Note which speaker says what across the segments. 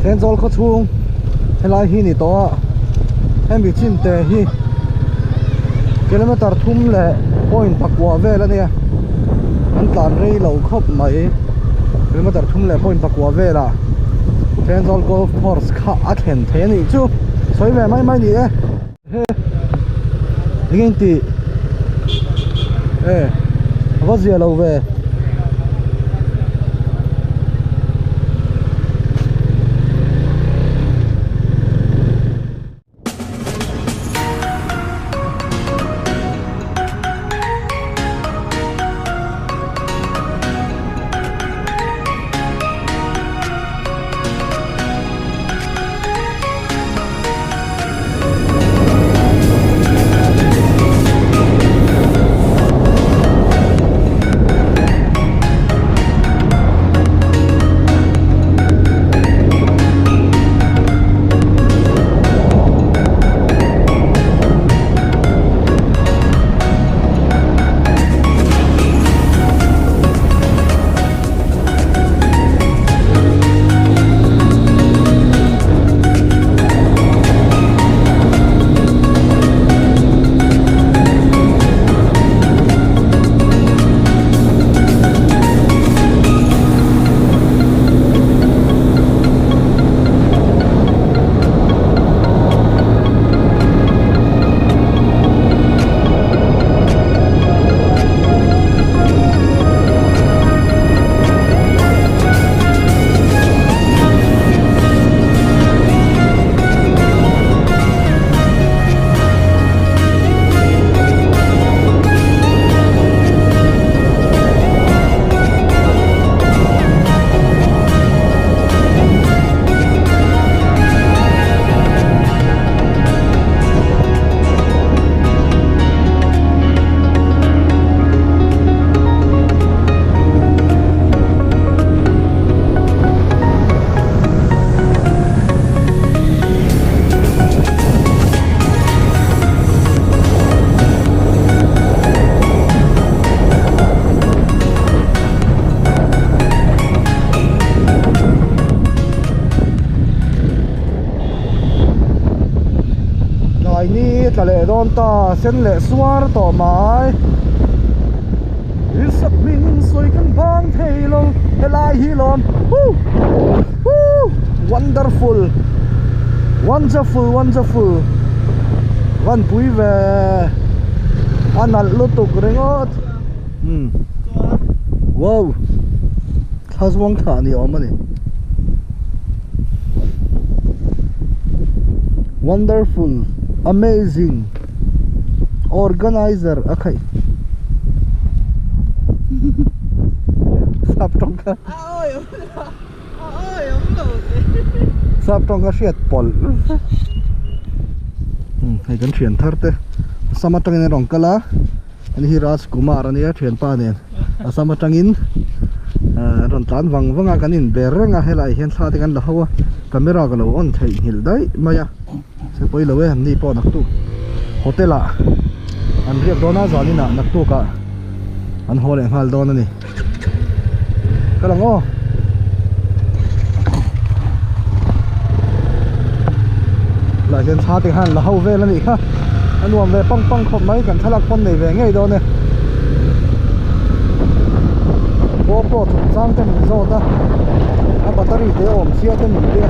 Speaker 1: Thenzawl khaw chhung helai hi ni tawh a hemi chin te hi kilometer thum leh point pakua vel a nia an tlan rei lo khawp mai kilometer thum leh point pakua velah Thenzawl golf course kha a thlen thei a nih chu sawi ve mai mai ni e. He eng eng tih e a va zia lo ve. Tlai ni tla leh dawn ta sen leh suar tawh mai Sak hming sawi kan bang thei lo helai hi lawm woo woo wonderful wonderful wonderful van pui ve a nalh lutuk ringawt umm wow thla zuang thlah ni awm a ni wonderful amazing. Organizer a khaih sap tawng kha sap tawng kha hriat pawlh hei kan thian thar te Assam atangin an rawn kal a ani hi Raj Kumar ania thianpa nen Assam atangin an rawn tlan vang vang a kan in ber reng a helaiah hian thla te kan la ho a camera ka lo on theihnghilh daih mai a. Se pawi lo e an ni pawh naktuk hotel ah an riak dawn a zanin ah naktuk ah an haw leh nghal dawn a ni ka lang aw lah hian thla te khan la ho vel a nih kha a nuam ve pang pang khawp mai kan thlalak pawn nei ve ngei dawn e GoPro chungchang te min zawt a a battery te awm chhia te min tia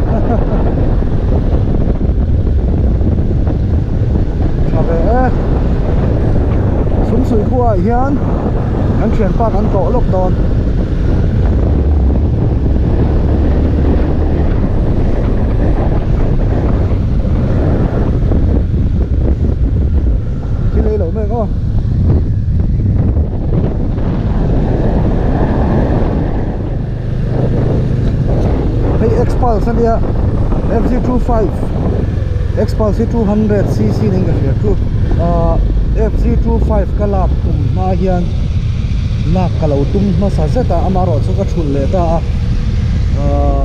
Speaker 1: tha ve e sumsui khuaah hian kan thianpa kan tawh lawk dawn. Thil ei lo mek aw. Hei Xpulse ania FZ25 Xpulse hi 200cc niin ka hria chu ahh FZ25 ka lak tum hma hian lak ka lo tum hmasa zet a amaherawh chu ka thulh leh ta a ahh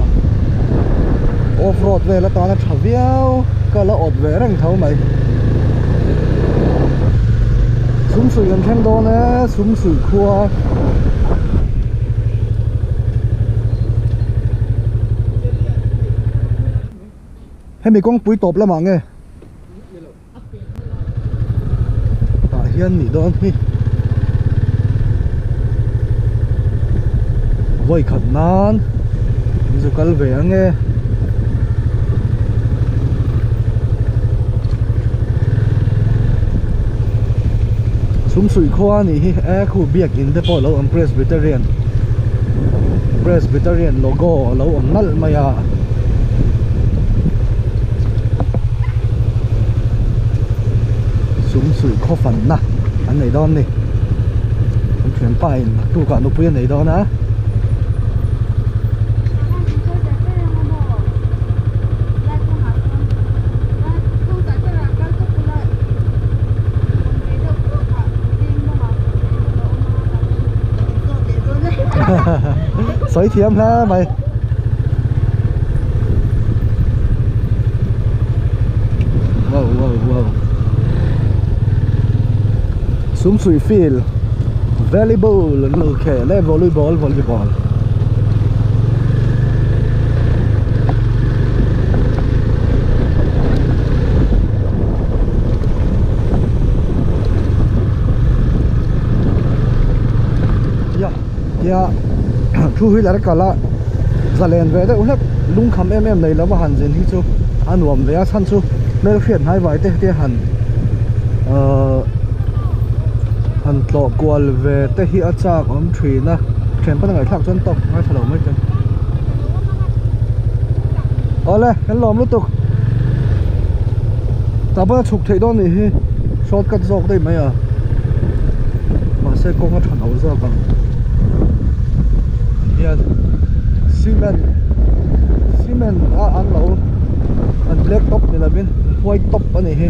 Speaker 1: off road vel atana tha viau ka la awt ve reng tho mai sumsuih kan thleng dawn e sumsuih khua. Hemi kawngpui tawp lamah nge? Tah hian nih dawn hi. Vawi khat nan an zu kal ve ang e. Sumsuih khua a nih hi e khu biakin te pawh a lo awm Presbyterian Presbyterian logo a lo awm nalh mai a. Sumsuih khaw fanna an nei dawn ni an thianpa in naktukah nupui a nei dawn a. Sawi thiam hle mai. Wow wow wow. Sumsuih field volleyball an lo khel e volleyball volleyball. Ya tia two wheeler kal a zalen ve deuh hlek lungkham em em nei lova han zin hi chu a nuam ve a chhan chu hmelhriat hnai vai te te han ahh han tlawh kual ve te hi a chak awm thin a thian pawn a ngaihthlak chuan tawk ngaithla lo mai te awle kan lawm lutuk tah pawn a chhuk theih dawn nih hi shortcut zawk daih mai a mahse kawng a tha lo zawk ang hian cement cement a an lo an black top ni lovin white top a nih hi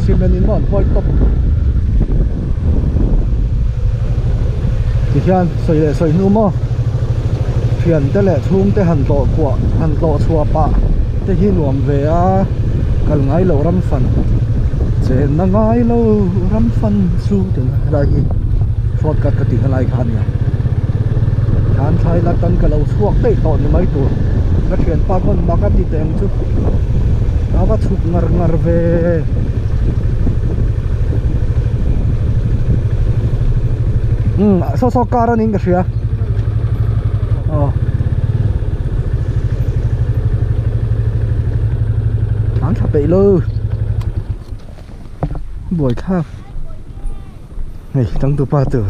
Speaker 1: cement in maw an white top Tihian sawi leh sawi hnu maw thian te leh chhung te han tlawh kuah han tlawh chhuah pah te hi nuam ve a kal ngai loh ram fan chenna ngai lo ram fan chu tih helai hi shortcut ka tihna lai kha a nia khan thlai la tan ka lo chhuak daih tawh ni mai tur ka thianpa khawn mak a ti teh ang chu a va chhuk ngar ngar ve. Umm saw saw car a niin ka hria aw an thla peih lo buai thlak hei changtupa tur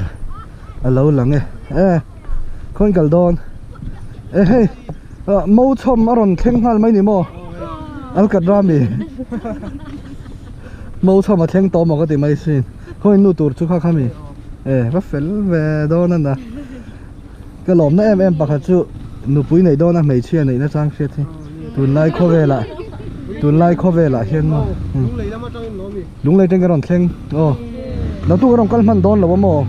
Speaker 1: a lo lang e e khawiin kal dawn e hei mo chhawm a rawn thleng nghal mai ni maw alkatrami mo chhawm a thleng tawh maw ka ti mai sin khawiin nu tur chu kha kha mi e va fel ve dawn a na ka lawmna em em pakhat chu nupui neih dawn a hmeichhia neihna chang hriat hi tunlai khawvelah tunlai khawvelah hian maw Lunglei atangin kan rawn thleng aw Natu kan rawn kal hman dawn lo a maw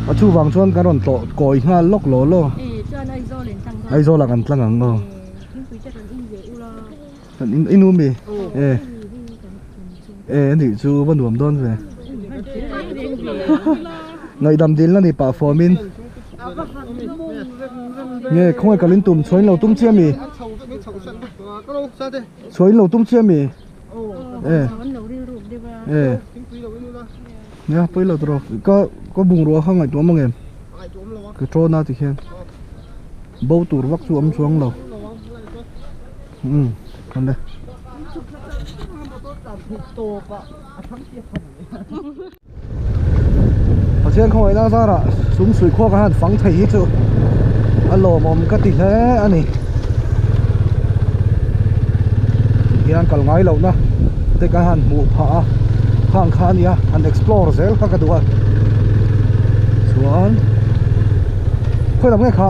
Speaker 1: a chuvang chuan kan rawn tlawh kawi nghal lawk law law Aizawl ah kan tlang ang aw kan in inu mi e e anih chu va nuam dawn ve ngaihdam dilna ni pah fawm in nge khawngaih kalin tum chhuain lo tum chiah mi chhuain lo tum chiah mi. E e nia pawi lo tawh ka ka bungrua kha ngaihtuah mang em ka tawn a tikhian bo tur vak chu awm chuang lo um awle. Pathian khawngaihna zarah sum suih khuak a han fang thei hi chu a lawmawm ka ti hle a ni hian kal ngai lohna te ka han hmuh phah a khang kha a nia han explore zel kha ka duh a chuan khawi lam nge kha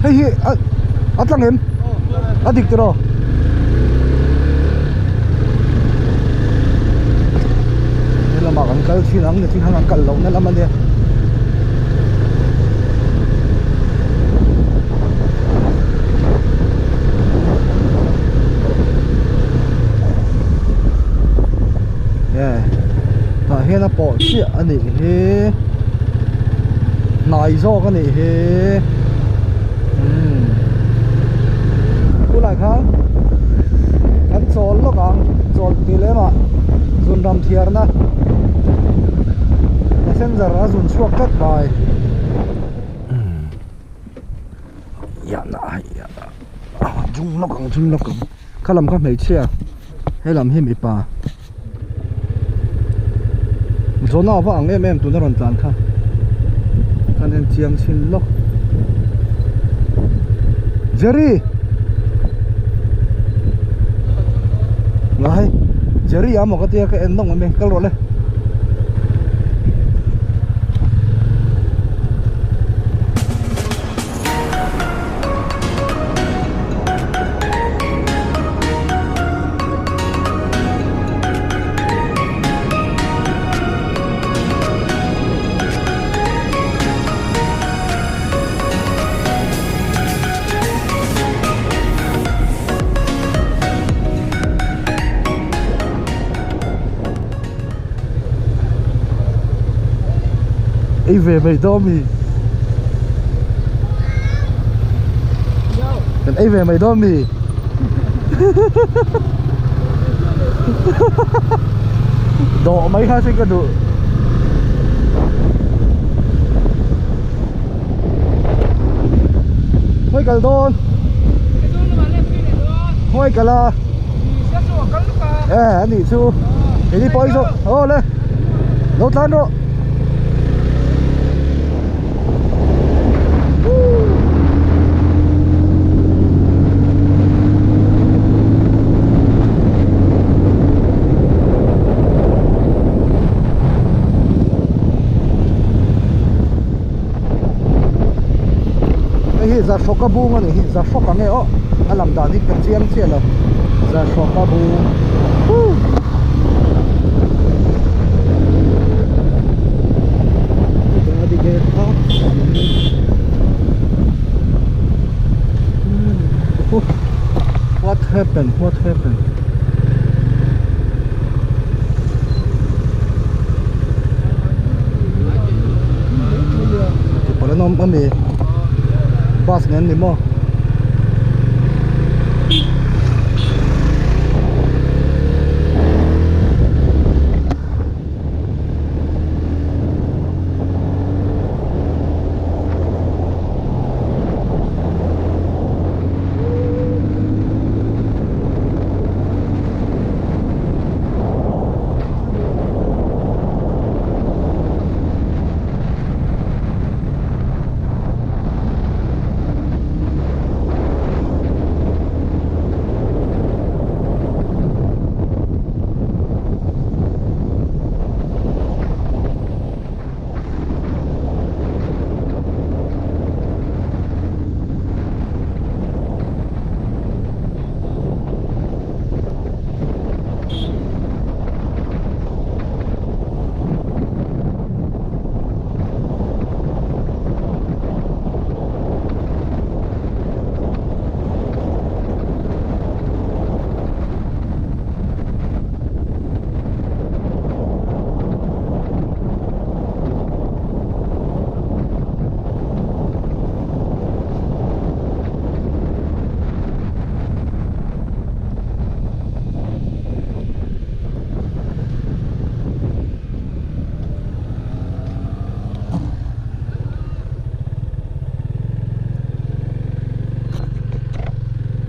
Speaker 1: hei hi a a tlang em a dik tiraw. He lamah kan kal thin ang ni thin khan kan kal lohna lam a nia. Yeah. Tah hian a pawh chiah a nih hi hnai zawk a nih hi. Umm. Khulai khan. hnam thiarna passenger a zun chhuak tlat mai jung lawk ang jung lawk ang kha lam kha hmeichhia he lam hi mipa zawna va ang em em tuna rawn tlan kha kan en chiang chhin lawk Jerry ngai Jerry a maw ka tia ka en lawk mai kal rawh le. Ei ve mai dawn mi Kan ei ve mai dawn mi Dawh mai kha sin ka duh Khawi kal dawn Khawi kal a E anih chu Keini pawh hi zawk aw le Lo tlan rawh Hei hi Zahrawka bung a nih hi Zahrawka nge aw a lam dan hi ka chiang chiah lo Zahrawka bung Woo What happened? What happened? Tipal an awm ami bus nen ni maw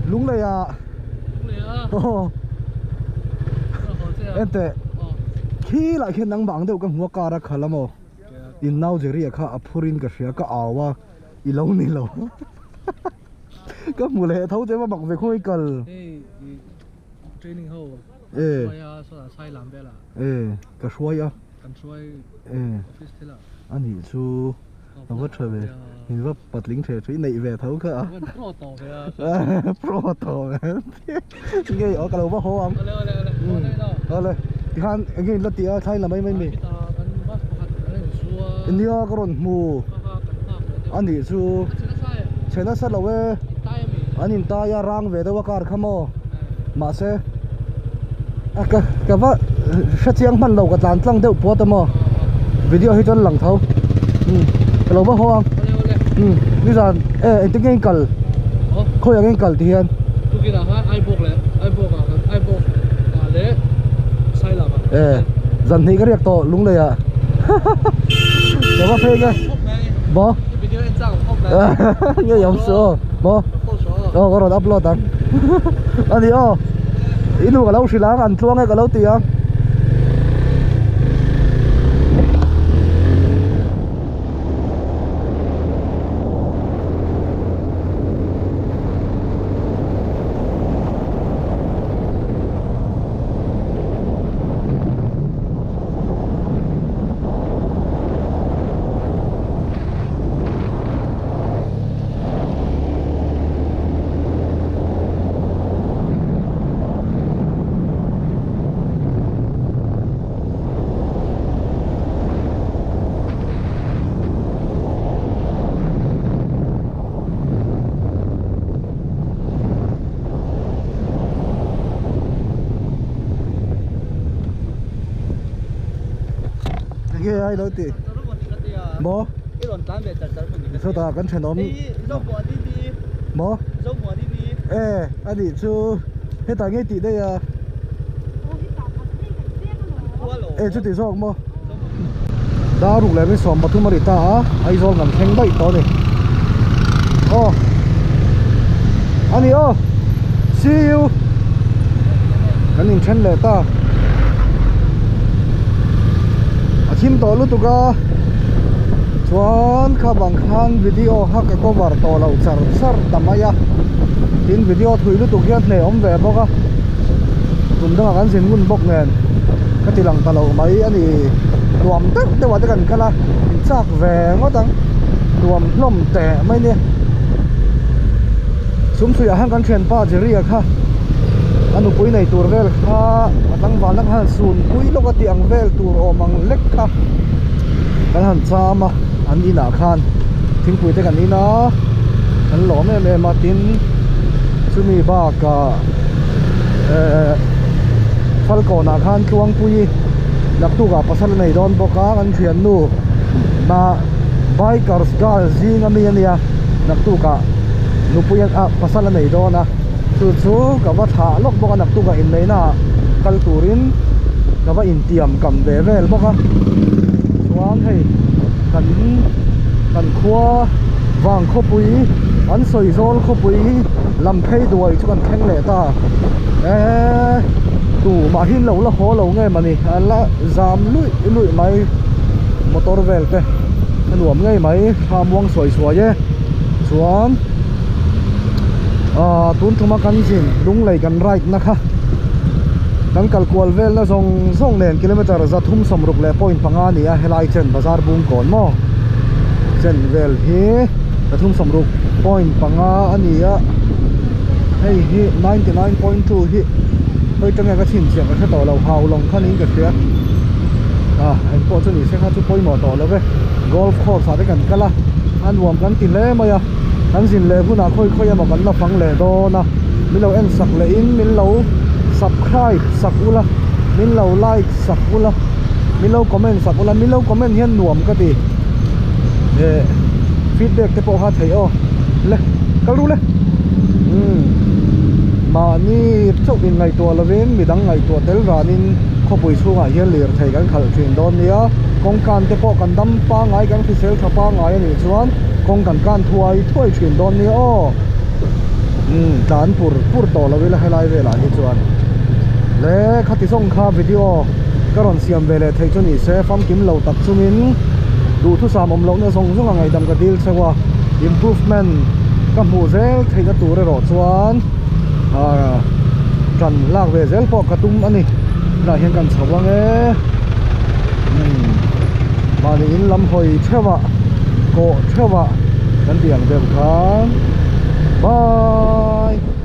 Speaker 1: Lunglei ah aw ente khi lah khian nangmah ang deuh ka hmu a car a khalh a maw in nau Jerry a kha a phur in ka hria ka au a i lo ni lo ka hmu leh tho che va mak ve khawi kal
Speaker 2: training ho
Speaker 1: e ka hruai a e a nih chu a va tha ve in va patling the thui neih ve tho kha a pro tawh ve nge aw ka lo va haw ang awle tikhan enge in la tih a thlai la mai mai mi nia ka rawn hmu a nih chu chhe nasa lo e an intai a rang ve deuh a car kha maw mahse a ka ka va hre chiang hman lo ka tlan tlang deuh puat a maw video hi chuan lang tho ka lo va haw ang nizan e engtin nge in kal khawi ang in kal ti hian e. Zan hnih ka riak tawh lunglei ah ka va phei nge maw ngei awm suh aw maw aw ka rawn upload ang ani aw i nu ka lo hrilh ang an tluang e ka lo ti ang. Enge ai lo ti maw chutah kan thenawm maw e anih chu hetah ngei tih daih a e chuti zawk maw dar ruk leh mi 13 a ri ta a Aizawl kan thleng daih tawh a ni aw ani aw see you kan inthen leh ta a thim tawh lutuk a chuan kha bang khan video kha ka cover tawh loh char char ta mai a tin video thui lutuk hian hneh awm ve bawk a tum dangah kan zin ngun bawk nen ka ti lang ta lo mai a ni nuam deuh deuh ah te kan kal a in chak ve ngawt ang nuam hlawm teh mai nia chhungchhuiah hian kan thianpa Jerry a kha a nupui nei tur vel kha a tlangval na khan sun pui lawk a tih ang vel tur awm ang lek kha kan han cham a an inah khan thingpui te kan in a kan lawm em em a tin chumi bakah ehh Falkawnah khan Tluangpuii naktukah pasal a nei dawn bawk a kan thiannu na bikers girl zing ami a nia naktukah nupui ah pasal a nei dawn a chu chu ka va thlah lawk bawk a naktukah inneihna ah kal turin ka va intiam kam ve vel bawk a chuan hei kan kan khua vang khawpui an sawi zawl khawpui lam phei duai chu kan thleng leh ta eee tumah hi lo la haw lo nge mawni a la zam luih luih mai motor vel te a nuam ngei mai thla muang sawi suai e chuan aaa tun tuma kan zin lunglei kan ride na kha kan kal kual vel na zawng zawng nen kilometer 360 leh point panga a ni a helai chen bazar bung kawn maw chen vel hi 360 point panga a ni a hei hi 99.2 hi hawi tanga ka chhinchhiah ka hre tawh lo hau lawng kha niin ka hria ah engpawh chu ni se kha chu pawimawh tawh lo ve golf course ah te kan kal a a nuam kan ti hle mai a kan zin leh hunah khawi khawi emaw kan la fang leh dawn a min lo en sak leh in min lo subscribe sak ula min lo like sak ula min lo comment sak ula min lo comment hian nuam ka ti eh feedback te pawh kha theih aw le kal ru le umm mahni chauh in ngaihtuah lovin midang ngaihtuah tel ranin khawpui chhungah hian lirthei kan khalh thin dawn nia kawng kan te pawh kan dam pangngai kan hrisel tha pangngai a nih chuan kawng kan kan thuai thuai thin dawn nia aw umm tlan pur pur tawh lo ila helai velah hi chuan le khati zawng kha video ka rawn siam ve leh theih chu ni se famkim lo tak chungin duhthusam awm lohna zawng zawng a ngaihdam ka dil cheu a improvement ka hmuh zel theihna tur erawh chuan ah tan lak ve zel pawh ka tum a ni tunah hian kan chho ang e umm mahni in lam hawi theuh ah kawh theuh ah kan tih ang deuh khan bye.